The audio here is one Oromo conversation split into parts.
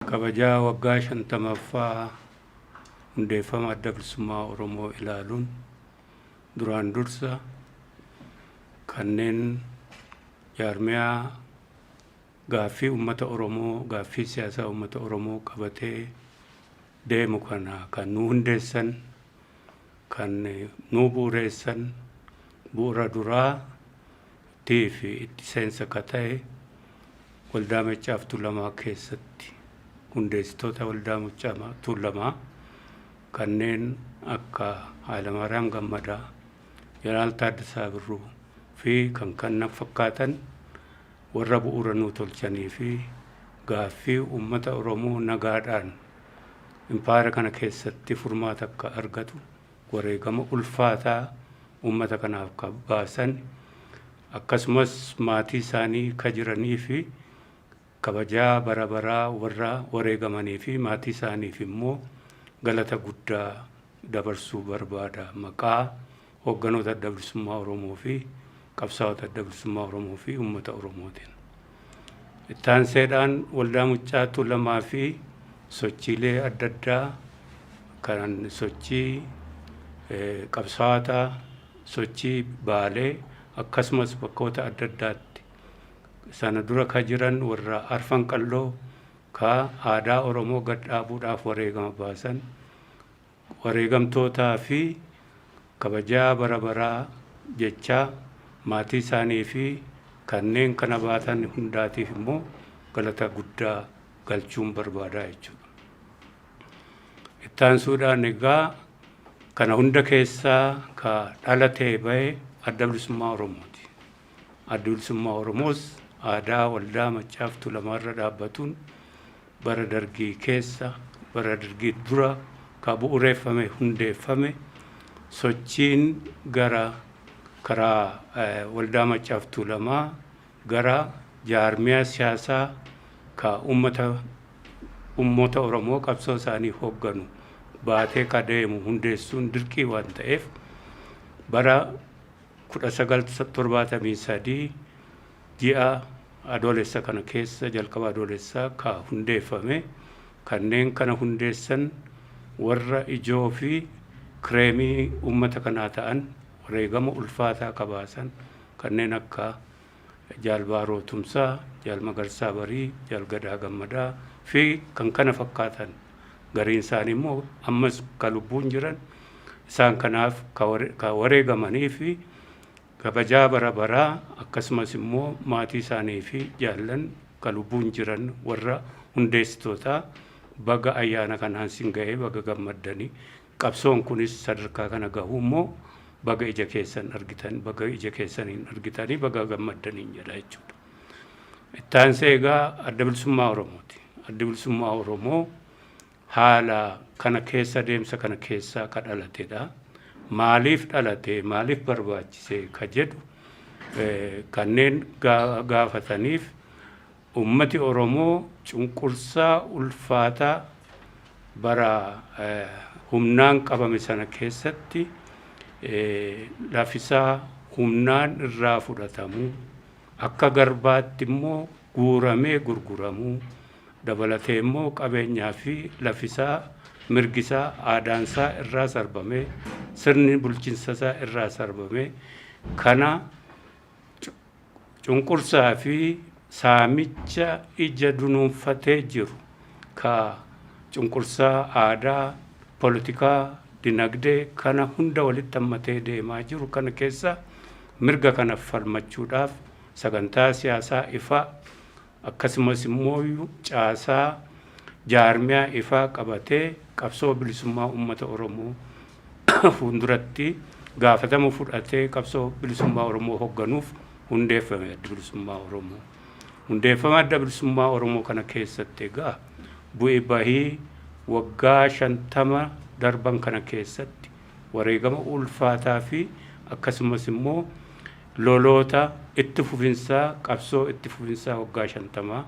Kabajaa waggaa 50ffaa hundeeffama Adda Bilisummaa Oromoo ilaaluun duraan dursa kanneen jaarmiyaa gaaffii uummata Oromoo, gaaffii siyaasaa uummata Oromoo qabatee deemu kana kan nu hundeessan, kan nu bu'uureessan, bu'uura duraa fi itti seensa ka ta'e Waldaa Maccaaf Tuulamaa keessatti hundeessitoota Waldaa Maccaaf Tuulamaa kanneen akka Hayilamaariyaam Gammadaa, Jeneraal Taaddasaa Birruu fi kan kana fakkaatan warra bu'uura nuu tolchanii fi gaaffii uummata Oromoo nagaadhaan impaayera kana keessatti furmaata akka argatu wareegama ulfaataa uummata kanaaf ka baasan, akkasumas maatii isaanii ka jiranii fi kabajaa bara baraa warra wareegamanii fi maatii isaaniif immoo galata guddaa dabarsuu barbaada maqaa hoogganoota Adda Bilisummaa Oromoo fi qabsaa'ota Adda Bilisummaa Oromoo fi uummata Oromootiin. Ittaanseedhaan Waldaa Muccaa Tuulamaa fi sochiilee adda addaa kan sochii qabsaa'otaa, sochii Baalee, akkasumas bakkoota adda addaatti sana dura ka jiran warra Arfan Qalloo ka aadaa Oromoo gad dhaabuudhaaf wareegama baasan, wareegamtootaa fi kabajaa bara baraa jechaa maatii isaanii fi kanneen kana baatan hundaatiif immoo galata guddaa galchuun barbaadaa jechuudha. Ittaansuudhaan egaa kana hunda keessaa ka dhalatee bahe Adda Bilisummaa Oromooti. Adda Bilisummaa Oromoos aadaa Waldaa Maccaaf Tuulamaarra dhaabbatuun bara Dargii keessa, bara Dargii dura ka bu'uureeffame, hundeeffame. Sochiin gara karaa Waldaa Maccaaf Tuulamaa gara jaarmiyaa siyaasaa ka ummata Oromoo qabsoo isaanii hoogganu baatee ka deemu hundeessuun dirqii waan ta'eef, bara 1973 ji'a Adoolessa kana keessa, jalqaba Adoolessaa ka hundeeffame. Kanneen kana hundeessan warra ijoo fi kireemii ummata kanaa ta'an, wareegama ulfaataa ka baasan, kanneen akka Jaal Baaroo Tumsaa, Jaal Magarsaa Barii, Jaal Gadaa Gammadaa fi kan kana fakkaatan, gariin isaanii immoo ammas ka lubbuun jiran, isaan kanaaf ka wareegamanii fi kabajaa bara baraa, akkasumas immoo maatii isaanii fi jaallan ka lubbuun jiran warra hundeessitootaa baga ayyaana kanaan sin ga'ee, baga gammaddanii, qabsoon kunis sadarkaa kana gahuu immoo baga ija keessan argitan, baga ija keessaniin argitanii, baga gammaddaniin jedha jechuudha. Ittaansee egaa Adda Bilisummaa Oromooti. Adda Bilisummaa Oromoo haala kana keessa, deemsa kana keessaa ka dhalatedha. Maaliif dhalate, maaliif barbaachise ka jedhu kanneen gaafataniif, ummati Oromoo cunqursaa ulfaataa bara humnaan qabame sana keessatti lafisaa humnaan irraa fudhatamuu, akka garbaatti immoo guuramee gurguramuu dabalatee immoo qabeenyaa fi lafisaa, mirgisaa, aadaansaa irraa sarbamee, sirni bulchiinsasaa irraa sarbamee, kana cunqursaa fi saamicha ija dunuunfatee jiru ka cunqursaa aadaa, poolitikaa, dinagdee kana hunda walitti hammatee deemaa jiru kana keessa mirga kana falmachuudhaaf sagantaa siyaasaa ifaa, akkasumas immoo caasaa jaarmiyaa ifaa qabatee qabsoo bilisummaa uummata Oromoo fuulduratti gaafatama fudhatee qabsoo bilisummaa Oromoo hoogganuuf hundeeffame Adda Bilisummaa Oromoo. Hundeeffama Adda Bilisummaa Oromoo kana keessatti egaa bu'i bahii waggaa 50 darban kana keessatti wareegama ulfaataa fi akkasumas immoo loloota itti fufinsaa, qabsoo itti fufinsaa waggaa 50,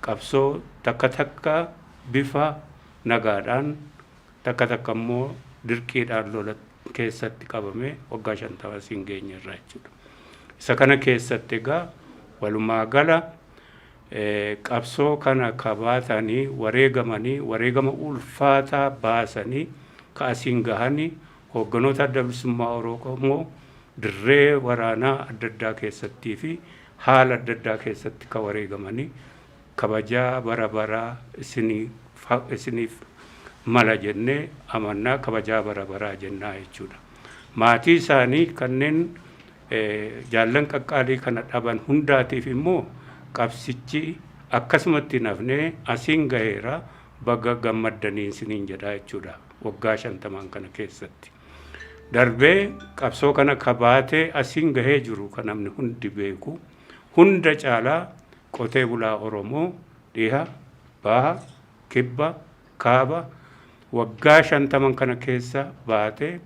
qabsoo takka takka bifa nagaadhaan, takka takka immoo dirqiidhaan lola keessatti qabame waggaa 50 siin geenye irraa jechuudha. Isa kana keessatti egaa walumaa gala Qabsoo kana ka baatanii wareegamanii, wareegama ulfaataa baasanii ka asiin gahanii hoogganoota Adda Bilisummaa Oromoo dirree waraanaa adda addaa keessattii fi haala adda addaa keessatti ka wareegamanii kabajaa bara baraa isiniif mala jennee amannaa, kabajaa bara baraa jennaa jechuudha. Maatii isaanii kanneen jaallan qaqqaalii kana dhaban hundaatiif immoo qabsichi akkasumatti hin hafnee asiin gaheera, baga gammaddanii isiniin jedhaa jechuudha waggaa 50n kana keessatti. Darbee qabsoo kana kabaatee asiin gahee jiru kan namni hundi beeku hunda caalaa qotee bulaa Oromoo dhiha, baha, kibba, kaaba waggaa 50n kana keessa baatee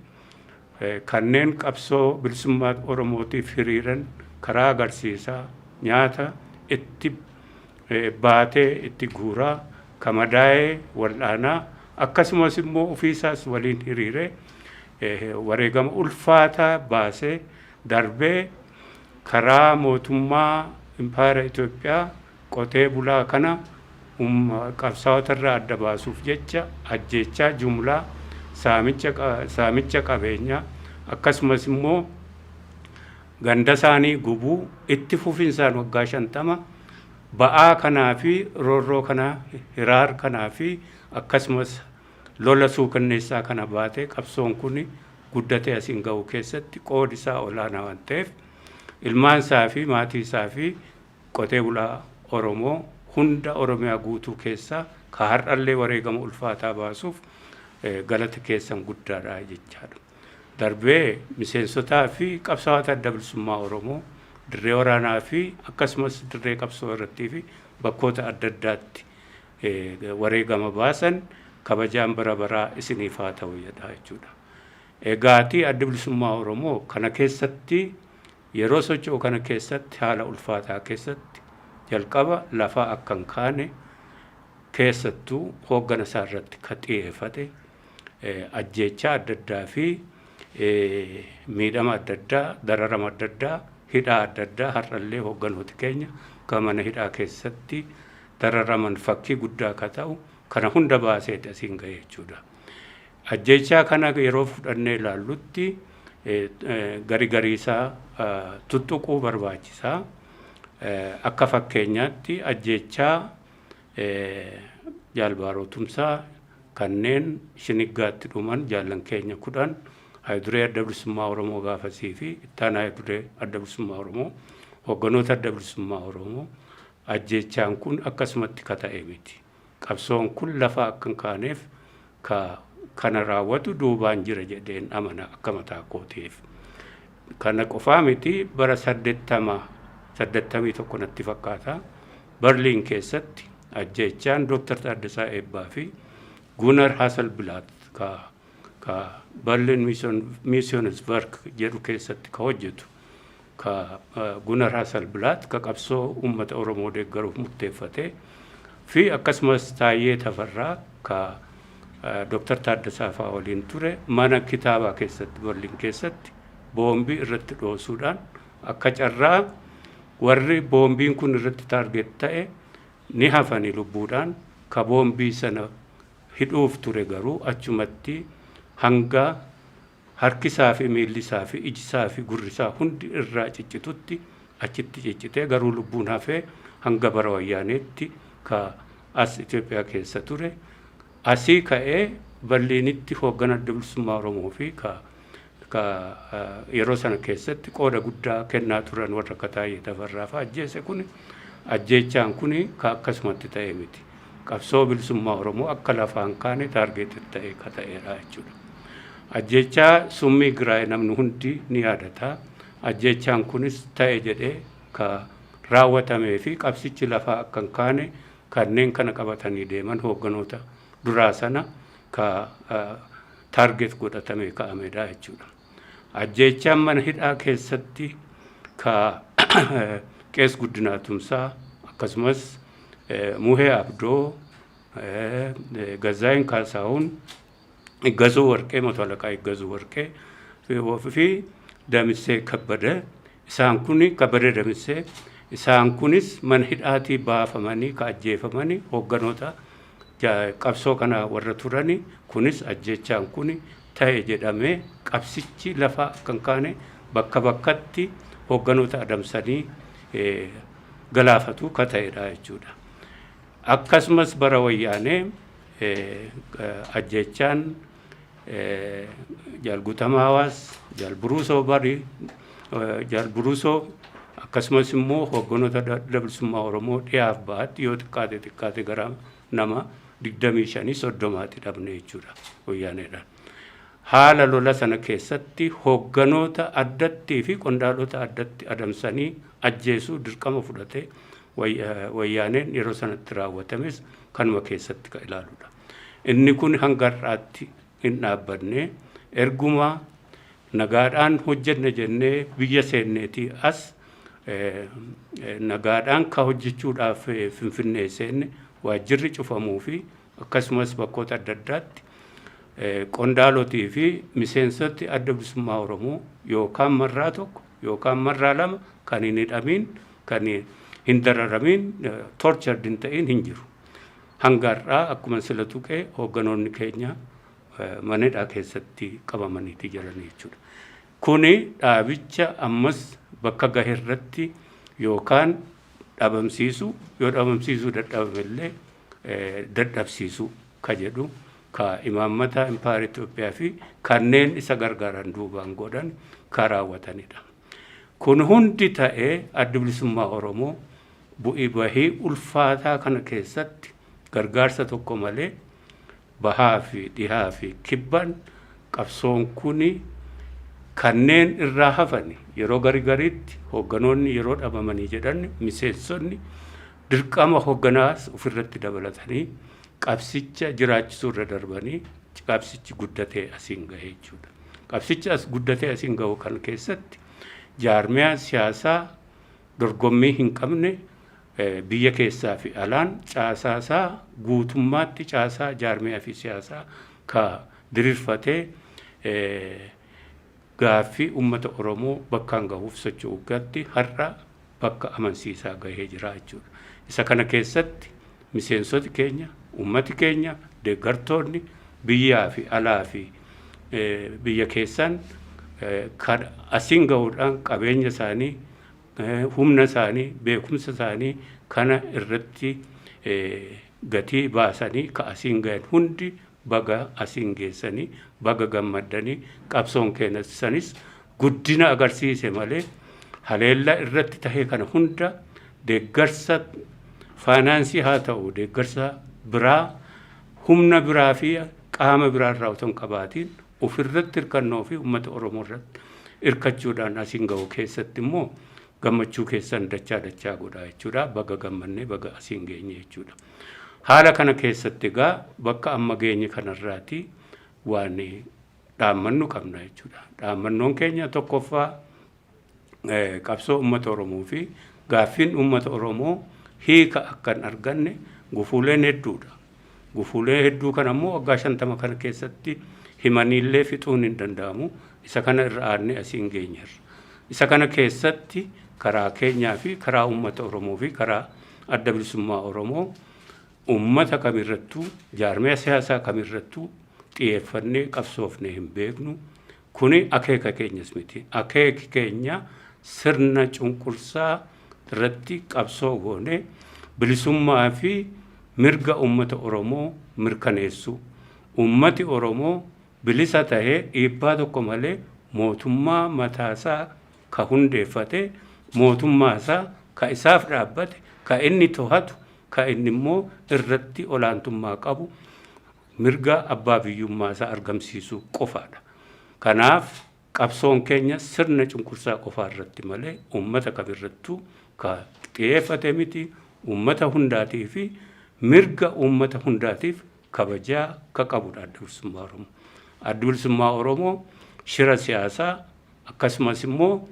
kanneen qabsoo bilisummaa Oromootiif hiriiran karaa agarsiisaa, nyaata itti baatee itti guuraa, ka madaa'ee wal'aanaa, akkasumas immoo ofiisaas waliin hiriiree wareegama ulfaataa baasee darbee karaa mootummaa impaayera Itoophiyaa qotee bulaa kana qabsaa'ota irraa adda baasuuf jecha ajjeechaa jumlaa, saamicha qabeenyaa, akkasumas immoo ganda isaanii gubuu itti fufinsaan waggaa 50 ba'aa kanaa fi roorroo kana, hiraar kanaa fi akkasumas lola suukanneessaa kana baatee qabsoon kun guddatee asiin ga'u keessatti qoodi isaa olaanaa waan ta'eef ilmaan isaa fi maatii isaa fi qotee bulaa Oromoo hunda Oromiyaa guutuu keessaa ka har'allee wareegama ulfaataa baasuuf galata keessan guddaadha jechaadha. Darbee miseensotaa fi qabsaa'ota Adda Bilisummaa Oromoo dirree waraanaa fi akkasumas dirree qabsoo irrattii fi bakkoota adda addaatti wareegama baasan kabajaan bara baraa isiniif haa ta'u jedha jechuudha. Egaatii Addi Bilisummaa Oromoo kana keessatti yeroo socho'u kana keessatti haala ulfaataa keessatti jalqaba lafaa akka hin kaane keessattuu hooggana isaa irratti ka xiyyeeffate ajjeechaa adda addaa fi miidhama adda addaa, dararama adda addaa, hidhaa adda addaa, har'allee hoogganooti keenya kan mana hidhaa keessatti dararaman fakkii guddaa ka ta'u kana hunda baaseeti asiin ga'e jechuudha. Ajjeechaa kana yeroo fudhannee ilaallutti gari garii isaa tuttuquu barbaachisaa. Akka fakkeenyaatti ajjeechaa Jaal Baaroo Tumsaa, kanneen Shiniggaatti dhuman jaallan keenya 10, Hayiduree Adda Bilisummaa Oromoo gaafasii fi ittaanaa Hayiduree Adda Bilisummaa Oromoo, hoogganoota Adda Bilisummaa Oromoo ajjeechaan kun akkasumatti ka ta'e miti. Qabsoon kun lafa akka hin kaaneef ka kana raawwatu duubaan jira jedheen amana akka mataa kootiif. Kana qofaa miti, bara 80, 81 natti fakkaata, Berliin keessatti ajjeechaan Dooktar Taaddasaa Eebbaa fi Gunnar Hasselblatt ka Berlin Missionswerk jedhu keessatti ka hojjetu ka Gunnar Hasselblatt ka qabsoo uummata Oromoo deeggaruuf murteeffate fi akkasumas Taayyee Tafarraa ka Dooktar Taaddasaa fa'aa waliin ture mana kitaabaa keessatti Berliin keessatti boombii irratti dhoosuudhaan akka carraa warri boombiin kun irratti target ta'e ni hafani lubbuudhaan, ka boombii sana hidhuuf ture garuu achumatti hanga harkisaa fi miillisaa fi ijisaa fi gurrisaa hundi irraa ciccitutti achitti ciccitee garuu lubbuun hafee hanga bara Wayyaaneetti ka as Itoophiyaa keessa ture asii ka'ee Berliinitti hooggana Adda Bilisummaa Oromoo fi ka yeroo sana keessatti qooda guddaa kennaa turan warra akka Taayyee Tafarraa fa'a ajjeese kun, ajjeechaan kun ka akkasumatti ta'e miti. Qabsoo bilisummaa Oromoo akka lafaan kaane target ta'e ka ta'eedha jechuudha. Ajjeechaa summii Giraay namni hundi ni yaadata. Ajjeechaan kunis ta'e jedhee ka raawwatamee fi qabsichi lafaa akka hin kaane kanneen kana qabatanii deeman hoogganoota duraa sana ka target godhatamee ka'amedha jechuudha. Ajjeechaan mana hidhaa keessatti ka Qees Guddinaa Tumsaa akkasumas Muhee Abdoo, Gazzaayin Kaasaahun, Iggazuu Warqee, Mato Alaqaa Iggazuu Warqee fi Damissee Kabbada, isaan kun Kabbada Damissee, Isaan kunis mana hidhaatii baafamanii ka ajjeefamanii hoogganoota qabsoo kana warra turani. Kunis ajjechaan kun ta'e jedhamee qabsichi lafa akka hin kaane bakka bakkatti hoogganoota adamsanii galaafatu ka ta'edha jechuudha. Akkasumas bara Wayyaanee ajjechaan Jaal Guutamaa Hawaas, Jaal Buruusoo Barii, Jaal Buruusoo, akkasumas immoo hoogganoota Adda Bilisummaa Oromoo dhiyaaf bahaatti yoo xiqqaate xiqqaate gara nama 25, 30ti dhabne jechuudha Wayyaaneedhaan. Haala lola sana keessatti hoogganoota addattii fi qondaalota addatti adamsanii ajjeesuu dirqama fudhatee Wayyaaneen yeroo sanatti raawwatames kanuma keessatti kan ilaaludha. Inni kun hanga har'aatti hin dhaabbanne. Erguma nagaadhaan hojjenna jennee biyya seenneetii as, nagaadhaan ka hojjechuudhaaf Finfinnee seenne, waajjirri cufamuu fi akkasumas bakkoota adda addaatti qondaalotii fi miseensoti Adda Bilisummaa Oromoo yookaan marraa tokko yookaan marraa lama kan hin hidhamiin, kan hin dararamiin, tortured hin ta'in hin jiru. Hanga har'aa akkuma sila tuqee hoogganoonni keenya mana hidhaa keessatti qabamaniiti jiran jechuudha. Kuni dhaabicha ammas bakka gahe irratti yookaan dhabamsiisu, yoo dhabamsiisuu dadhabame illee dadhabsiisu ka jedhu ka imaammata impaayera Itoophiyaa fi kanneen isa gargaaran duubaan godhan ka raawwatanidha. Kun hundi ta'ee Addi Bilisummaa Oromoo bu'ii bahii ulfaataa kana keessatti gargaarsa tokko malee bahaa fi dhihaa fi kibbaan qabsoon kuni kanneen irraa hafani yeroo gari gariitti hoogganoonni yeroo dhabamanii jedhan miseensonni dirqama hoogganaas ofirratti dabalatanii qabsicha jiraachisuu irra darbanii qabsichi guddatee asiin gahe jechuudha. Qabsichi as guddatee asiin gahu kan keessatti jaarmiyaa siyaasaa dorgommii hin qabne, biyya keessaa fi alaan caasaasaa guutummaatti caasaa jaarmiyaa fi siyaasaa ka diriirfatee gaaffii uummata Oromoo bakkaan gahuuf socho'u gatti har'a bakka amansiisaa gahee jira jechuudha. Isa kana keessatti miseensoti keenya, uummati keenya, deeggartoonni biyyaa fi alaa fi biyya keessaan kan asiin gahuudhaan qabeenya isaanii, humna isaanii, beekumsa isaanii kana irratti gatii baasanii ka asiin gahan hundi baga asiin geessanii, baga gammaddanii. Qabsoon keenyasanis guddina agarsiise malee haleellaa irratti tahee kana hunda deeggarsa faayinaansii haa ta'u, deeggarsa biraa, humna biraa fi qaama biraa irraa otoo hin qabaatiin ofirratti hirkannoo fi uummata Oromoo irratti hirkachuudhaan asiin gahu keessatti immoo gammachuu keessan dachaa dachaa godha jechuudha. Baga gammannee, baga asiin geenye jechuudha. Haala kana keessatti egaa bakka amma geenye kanarraati waan dhaammannu qabna jechuudha. Dhaammannoon keenya tokkoffaa, qabsoo uummata Oromoo fi gaaffiin uummata Oromoo hiika akka hin arganne gufuuleen hedduudha. Gufuulee hedduu kana immoo waggaa 50 kana keessatti himaniillee fixuun hin danda'amu. Isa kana irra aannee asiin geenyerra. Isa kana keessatti karaa keenyaa fi karaa uummata Oromoo fi karaa Adda Bilisummaa Oromoo uummata kamirrattuu, jaarmiyaa siyaasaa kamirrattuu xiyyeeffannee qabsoofnee hin beeknu. Kuni akeeka keenyas miti. Akeeki keenya sirna cunqursaa irratti qabsoo goonee bilisummaa fi mirga uummata Oromoo mirkaneessuu. Uummati Oromoo bilisa tahee dhiibbaa tokko malee mootummaa mataasaa ka hundeeffate, mootummaa isaa ka isaaf dhaabbate, ka inni tohatu, ka inni immoo irratti olaantummaa qabu, mirga abbaa biyyummaa isaa argamsiisuu qofaadha. Kanaaf qabsoon keenya sirna cunqursaa qofaa irratti malee uummata kamirrattuu ka xiyyeeffate miti. Uummata hundaatii fi mirga uummata hundaatiif kabajaa ka qabudha Adda Bilisummaa Oromoo. Addi Bilisummaa Oromoo shira siyaasaa akkasumas immoo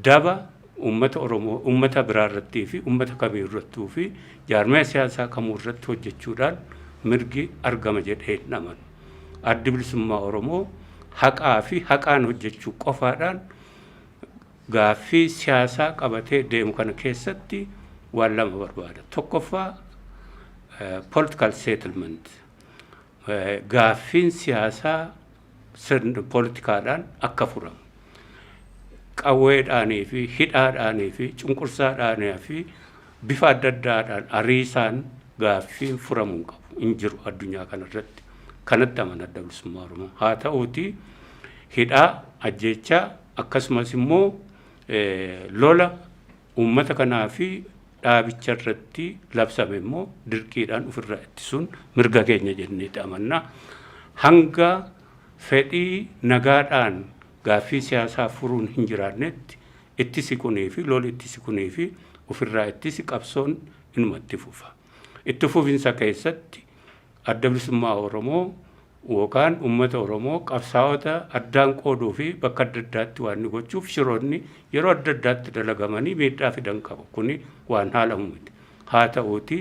daba uummata Oromoo uummata biraa irrattii fi uummata kamii irrattuu fi jaarmaya siyaasaa kamuu irratti hojjechuudhaan mirgi argama jedhee hin amanu. Addi Bilisummaa Oromoo haqaa fi haqaan hojjechuu qofaadhaan Gaaffii siyaasaa qabatee deemu kana keessatti waan lama barbaada. Tokkoffaa, political settlement, gaaffiin siyaasaa sirna poolitikaadhaan akka furamu. Qawweedhaanii fi hidhaadhaanii fi cunqursaadhaanii fi bifa adda addaadhaan ariisaan gaaffiin furamuu hin qabu, hin jiru addunyaa kanarratti. Kanatti amana Adda Bilisummaa Oromoo. Haa ta'uuti, hidhaa, ajjeechaa, akkasumas immoo lola uummata kanaa fi dhaabicha irratti labsame immoo dirqiidhaan ofirraa ittisuun mirga keenya jenneeti amanna. Hanga fedhii nagaadhaan gaaffii siyaasaa furuun hin jiraannetti ittisi kunii fi loli ittisi kunii fi ofirraa ittisi qabsoon inuma itti fufa. Itti fufinsa keessatti Adda Bilisummaa Oromoo yookaan uummata Oromoo, qabsaa'ota addaan qooduu fi bakka adda addaatti waan inni gochuuf shiroonni yeroo adda addaatti dalagamanii miidhaa fidan qabu. Kuni waan haalamu miti. Haa ta'uuti,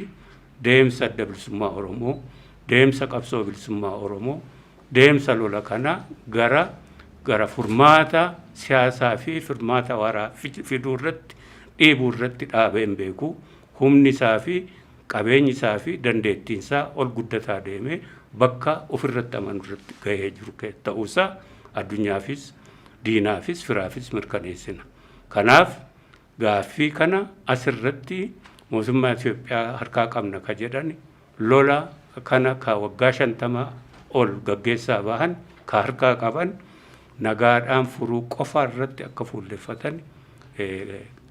deemsa Adda Bilisummaa Oromoo, deemsa qabsoo bilisummaa Oromoo, deemsa lola kana gara furmaata siyaasaa fi furmaata waaraa fiduu irratti dhiibuu irratti dhaabee hin beeku. Humni isaa fi qabeenyi isaa fi dandeettiin isaa ol guddataa deemee bakka ofirratti amanu irratti gahee jiru ta'uusaa addunyaafis, diinaafis, firaafis mirkaneessina. Kanaaf gaaffii kana asirratti mootummaa Itoophiyaa harkaa qabna ka jedhan, lola kana ka waggaa 50 ol gaggeessaa bahan ka harkaa qaban, nagaadhaan furuu qofa irratti akka fuulleffatan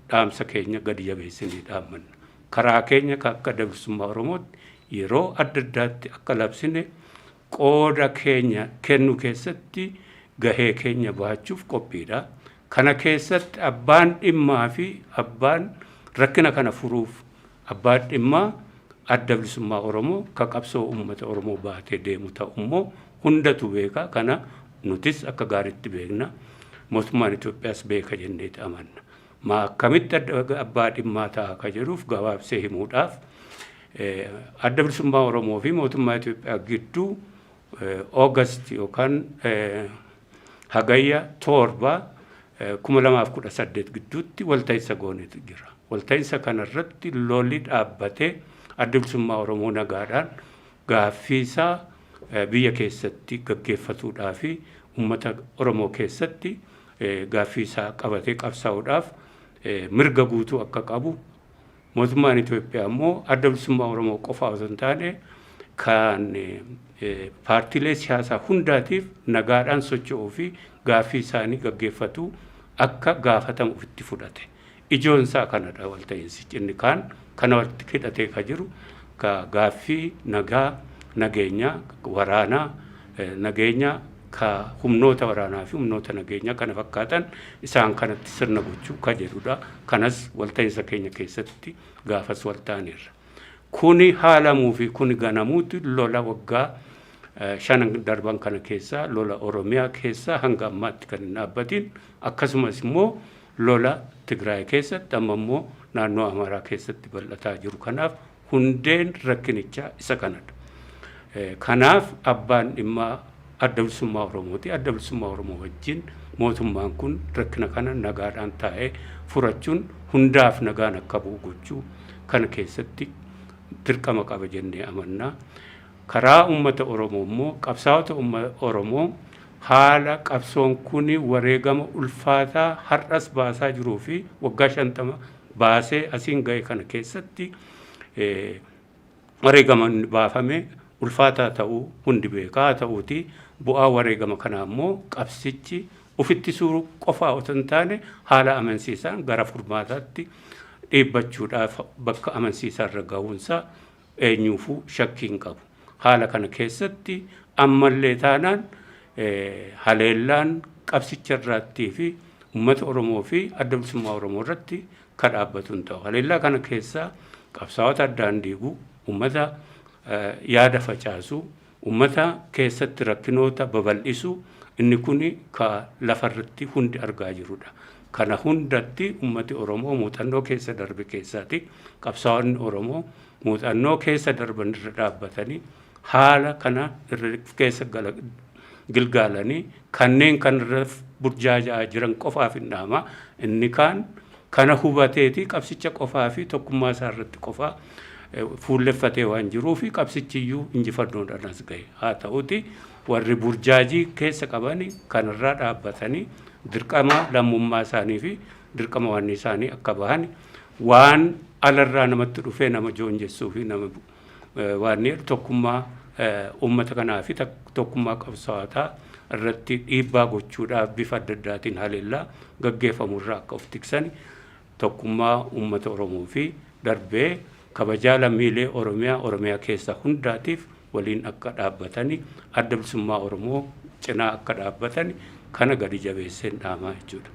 dhaamsa keenya gadi jabeessinee dhaammanna. Karaa keenya ka akka Adda Bilisummaa Oromootti yeroo adda addaatti akka labsine qooda keenya kennu keessatti gahee keenya bahachuuf qophiidha. Kana keessatti abbaan dhimmaa fi abbaan rakkina kana furuuf abbaan dhimmaa Adda Bilisummaa Oromoo ka qabsoo uummata Oromoo baatee deemu ta'u immoo hundatu beeka. Kana nutis akka gaariitti beekna. Mootummaan Itoophiyaas beeka jenneeti amanna. Maa akkamitti abbaa dhimmaa ta'a ka jedhuuf gabaabsee himuudhaaf, Adda Bilisummaa Oromoo fi mootummaa Itoophiyaa gidduu August yookaan Hagayya 7, 2018 gidduutti walta'iinsa goonetu jira. Walta'iinsa kanarratti lolli dhaabbatee Adda Bilisummaa Oromoo nagaadhaan gaaffii isaa biyya keessatti gaggeeffatuudhaa fi uummata Oromoo keessatti gaaffii isaa qabatee qabsaa'uudhaaf mirga guutuu akka qabu, mootummaan Itoophiyaa immoo Adda Bilisummaa Oromoo qofa osoo hin taane kan paartiilee siyaasaa hundaatiif nagaadhaan socho'uu fi gaaffii isaanii gaggeeffatu akka gaafatamu ofitti fudhate. Ijoon isaa kanadha walta'iinsi. Inni kaan kana walitti hidhatee ka jiru ka gaaffii nagaa, nageenyaa, waraanaa, nageenya ka humnoota waraanaa fi humnoota nageenyaa kana fakkaatan isaan kanatti sirna gochuu ka jedhudha. Kanas walta'iinsa keenya keessatti gaafas walta'aniirra. Kuni haalamuu fi kuni ganamuuti lola waggaa 5n darban kana keessaa lola Oromiyaa keessaa hanga ammaatti kan hin dhaabbatin, akkasumas immoo lola Tigraay keessatti, amma immoo naannoo Amaaraa keessatti bal'ataa jiru kanaaf hundeen rakkinichaa isa kanadha. Kanaaf abbaan dhimmaa Adda Bilisummaa Oromooti. Adda Bilisummaa Oromoo wajjin mootummaan kun rakkina kana nagaadhaan taa'ee furachuun hundaaf nagaan akka bu'u gochuu kana keessatti dirqama qaba jennee amannaa. Karaa uummata Oromoo immoo qabsaa'ota uummata Oromoo haala qabsoon kun wareegama ulfaataa har'as baasaa jiruu fi waggaa 50 baasee asiin ga'e kana keessatti wareegama inni baafame ulfaataa ta'uu hundi beekaa. Haa ta'uuti, bu'aa wareegama kanaa immoo qabsichi ofittisuu qofaa otoo hin taane haala amansiisaan gara furmaataatti dhiibbachuudhaaf bakka amansiisaa irra gahuunsaa eenyuufuu shakkii hin qabu. Haala kana keessatti ammallee taanaan haleellaan qabsicha irraattii fi uummata Oromoo fi Adda Bilisummaa Oromoo irratti ka dhaabbatu hin ta'u. Haleellaa kana keessaa qabsaa'ota addaan diiguu, uummata yaada facaasuu, uummata keessatti rakkinoota babal'isuu, inni kun ka lafarratti hundi argaa jirudha. Kana hundatti uummati Oromoo muuxannoo keessa darbe keessaati qabsaa'onni Oromoo muuxannoo keessa darban irra dhaabbatanii haala kana irra keessa Gilgaalanii kanneen kanarra burjaaja'aa jiran qofaaf hin dhaama. Inni kaan kana hubateeti qabsicha qofaa fi tokkummaa isaa irratti qofaa fuulleffatee waan jiruu fi qabsichiyyuu injifannoodhaan as gahe. Haa ta'uti, warri burjaajii keessa qaban kanarraa dhaabbatanii dirqama lammummaa isaanii fi dirqama waan isaanii akka bahan, waan alarraa namatti dhufee nama joonjessuu fi nama waan tokkummaa uummata kanaa fi tokkummaa qabsaa'otaa irratti dhiibbaa gochuudhaaf bifa adda addaatiin haleellaa gaggeeffamu irraa akka of tiksan, tokkummaa uummata Oromoo fi darbee kabajaa lammiilee Oromiyaa keessa hundaatiif waliin akka dhaabbatani, Adda Bilisummaa Oromoo cinaa akka dhaabbatani kana gadi jabeesseen dhaamaa jechuudha.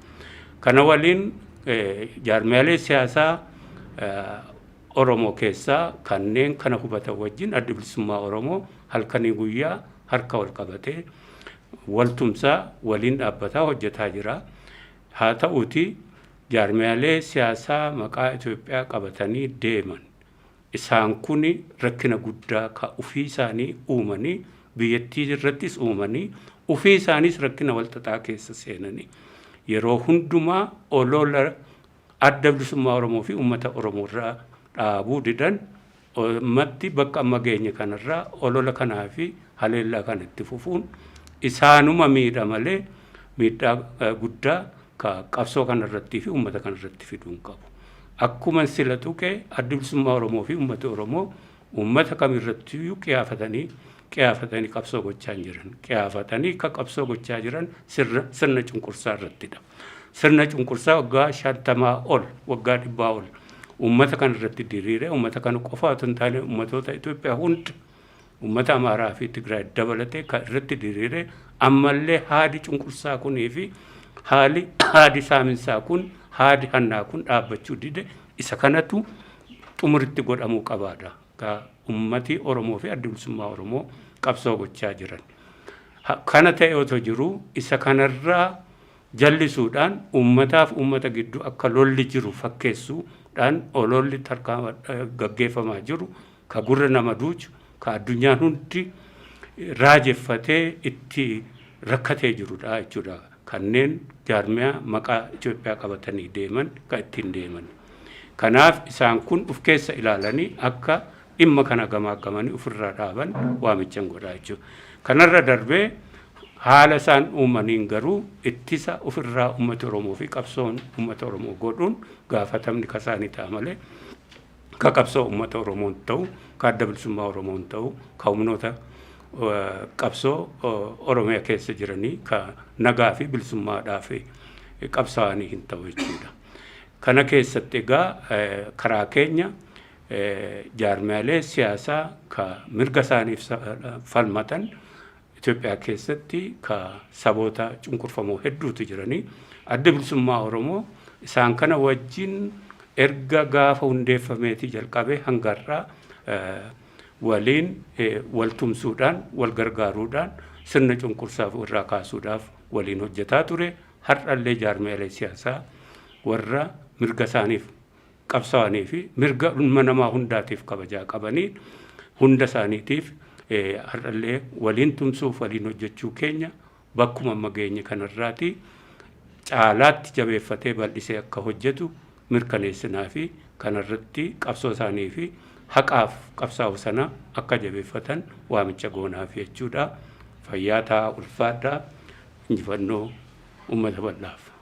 Kana waliin jaarmiyaalee siyaasaa Oromoo keessaa kanneen kana hubatan wajjin Adda Bilisummaa Oromoo halkanii guyyaa harka wal qabatee waltumsaa waliin dhaabbataa hojjetaa jira. Haa ta'uuti, jaarmiyaalee siyaasaa maqaa Itoophiyaa qabatanii deeman isaan kun rakkina guddaa ka ofii isaanii uumanii, biyyattii irrattis uumanii, ofii isaaniis rakkina walxaxaa keessa seenanii, yeroo hundumaa olola Adda Bilisummaa Oromoo fi uummata Oromoo irraa dhaabuu didan, ummatti bakka amma geenye kanarraa olola kanaa fi haleellaa kana itti fufuun isaanuma miidha malee miidhaa guddaa ka qabsoo kanarrattii fi uummata kanarratti fiduu hin qabu. Akkuma sila tuqe, Addi Bilisummaa Oromoo fi uummati Oromoo uummata kamirrattiyyuu qiyaafatanii qiyaafatanii qabsoo gochaa hin jiran. Qiyaafatanii ka qabsoo gochaa jiran sirna cunqursaa irrattidha. Sirna cunqursaa waggaa 50 ol, waggaa 100 ol uummata kana irratti diriire, uummata kana qofa otoo hin taane uummatoota Itoophiyaa hunda, uummata Amaaraa fi Tigraay dabalatee kan irratti diriire, ammallee haadi cunqursaa kunii fi haali haadi saaminsaa kun, haadi hannaa kun dhaabbachuu dide. Isa kanatu xumuritti godhamuu qabaadha. Ka ummati Oromoo fi Addi Bilisummaa Oromoo qabsoo gochaa jiran. Kana ta'e otoo jiru, isa kanarraa jallisuudhaan uummataaf uummata gidduu akka lolli jiru fakkeessuudhaan ololli gaggeeffamaa jiru ka gurra nama duuchu, ka addunyaan hundi raajeffatee itti rakkatee jirudha jechuudha. Kanneen jaarmiyaa maqaa Itoophiyaa qabatanii deeman kan ittiin deeman. Kanaaf isaan kun of keessa ilaalanii akka dhimma kana gamaaggamanii ofirraa dhaaban waamichan godhaa jechuudha. Kanarra darbee haala isaan uumaniin garuu ittisa ofirraa uummata Oromoo fi qabsoon uummata Oromoo godhuun gaafatamni kasaanii ta'a malee ka qabsoo uummata Oromoon ta'u, ka Adda Bilisummaa Oromoon ta'u, ka humnoota qabsoo Oromiyaa keessa jiranii ka nagaa fi bilisummaadhaaf qabsaa'anii hin ta'u jechuudha. Kana keessatti egaa karaa keenya jaarmiyaalee siyaasaa ka mirga isaaniif falmatan Itoophiyaa keessatti ka saboota cunqurfamoo hedduutu jiranii, Adda Bilisummaa Oromoo isaan kana wajjin erga gaafa hundeeffameetii jalqabee hanga har'aa waliin wal tumsuudhaan, wal gargaaruudhaan sirna cunqursaa irraa kaasuudhaaf waliin hojjetaa ture. Har'allee jaarmiyaalee siyaasaa warra mirga isaaniif qabsaa'anii fi mirga ilma namaa hundaatiif kabajaa qabanii hunda isaaniitiif har'allee waliin tumsuuf waliin hojjechuu keenya bakkuma amma geenye kanarraati caalaatti jabeeffatee bal'isee akka hojjetu mirkaneessinaa fi kanarratti qabsoo isaanii fi haqaaf qabsaa'u sana akka jabeeffatan waamicha goonaaf jechuudha. Fayyaa ta'aa, ulfaadhaa, injifannoo uummata bal'aaf.